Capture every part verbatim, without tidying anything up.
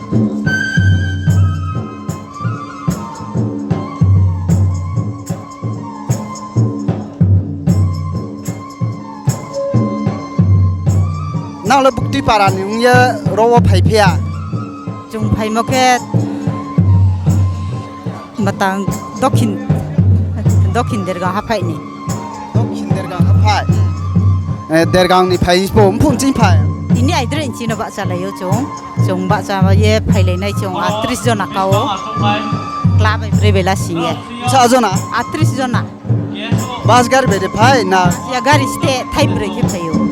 Nang le bukti para ni ong ye ro wo phaiphi ya? Chung phaimo khe matang Dokhin, Dokhin Dergang haphai ni. Dokhin Dergang haphai. Eh, Dergang ni phai bo mphuh ching phai. Tini aidroih chini no bahchalai ou chung. Chung bahcha ye phailainai chung atris jona ka ou. Kla bai broi bai la sing ye. Sa jona? Atris jona. Bus gari bai de phai na? Ya gari ste thai broi khe phai ou.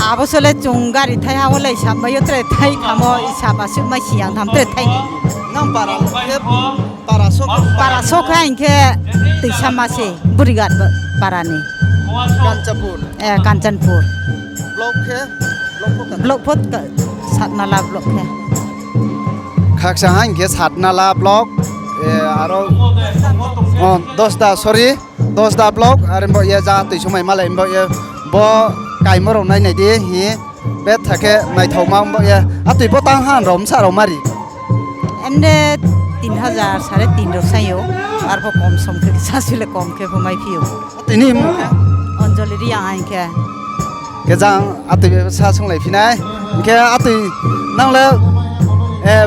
Abo sole chung gari thai ha wo le isap mai yo tre thai khamo isap asuh mai si yang tham tre thai ni. Nang para khe para sok? Para sok ha hing khe Toisama se, Burighat para ni. Kanchanpur. Eh, Kanchanpur. Block khe? Block pho ka-, Satnala block khe. Khaksa ha hing khe Satnala block, eh, aro, oh, Dosda, sorry, Dosda block, are bo ye ja tui somai malai bo ye bo kaimo rao nai nai di hi, betha khe naithaoma bo ye. Atui bo tang ha rao bsa rao mari? Emne tin hajar, sare tin rao sai ou, arpho kom som khe sa si le kom khe pho maiphi ou. Atui ni mmung khe? Anjali Reang hing khe. Khe jang atui bai sa sunglai phi nai. Hing khe atui nang le, eh,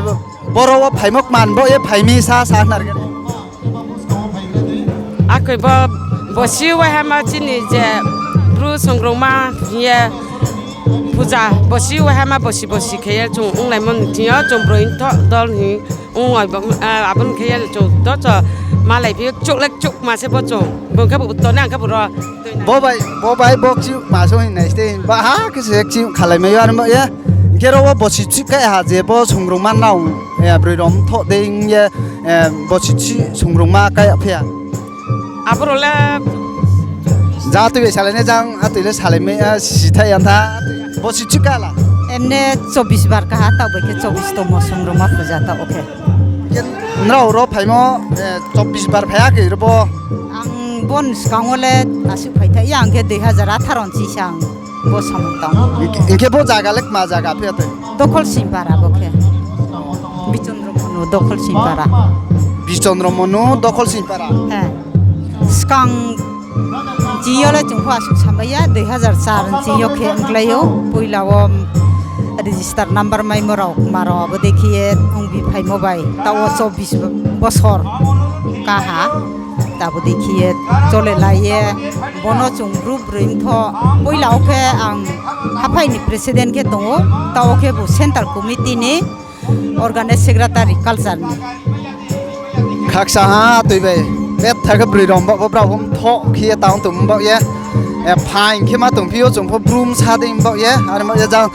boro wo phaimo kman bo ye phai mi sa sa khna ri khe. Akoi bo, bosi waiha ma chini je Bru songrongma hing ye puja, bosi waiha ma bosi bosi khe ye chung onglaimo ni thing yo chung broi mthoh dol hing ong, abo ni khe ye chung docho malai phi kchouh le kchouh kma se bo chung. Bung khe bo uto nang khe bo ro. Bo bai, bo bai bo kchih kma se hing nai ste, ba ha khe se kchih khalai mai yo, are bo ye. Hing khe ro wo bosi chih kai ha je bo songrongma nrao, eh, broi rao mthoh dei hing ye, eh, bosi chih songrongma kai ya phi ya? Abo rao le ja atui bai salai nai jang, atui le salai mai ya, sithai ya tha. Bosi chih kai la? Emne chobbish bar kaha, taoh bai khe chobbish tongmo songrongma puja taoh wo khe. Nrao ro phaimo, eh, chobbish bar phai ya khe ro bo? Ang bo ni skang wo le asuh phai tha ya, ang khe dui hazar atharo ni ching se ang bo samung tang. Hing khe bo zaga le kma zaga phi ya tei? Dokhol Singpara bo khe. Bichondro Monu Dokhol Singpara. Bichondro Monu Dokhol Singpara. He. Skang ching yo le chung pho asuh samai ya, dui hazar char ching yo khe ongklái ou, poila wo register number maimo rao, kma rao abo dei khe ye ong bi phaimo bai, taoh wo chobbish bosor kaha, abo dei khe ye chole lai ye, bono chung group broi mthoh, poila wo khe ang haphai ni president khe tong ou, taoh wo khe bo central committee ni organize secretary culture ni. Khaksa ha atui bai, betha khe broi rao mbaoh pho brao pho mthoh khe ye tang tong mbaoh ye. Eh, phaing khe ma tongphi ou chung pho Bru bsa dei mbaoh ye, are mbaoh ye jang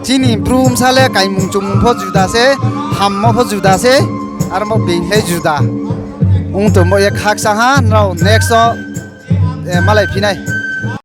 chini Bru bsa le kaimung chumung pho juda se, hammo pho juda se, are mbaoh being le juda. Ong tong mbaoh ye khaksa ha nrao next o, eh, malai phi nai.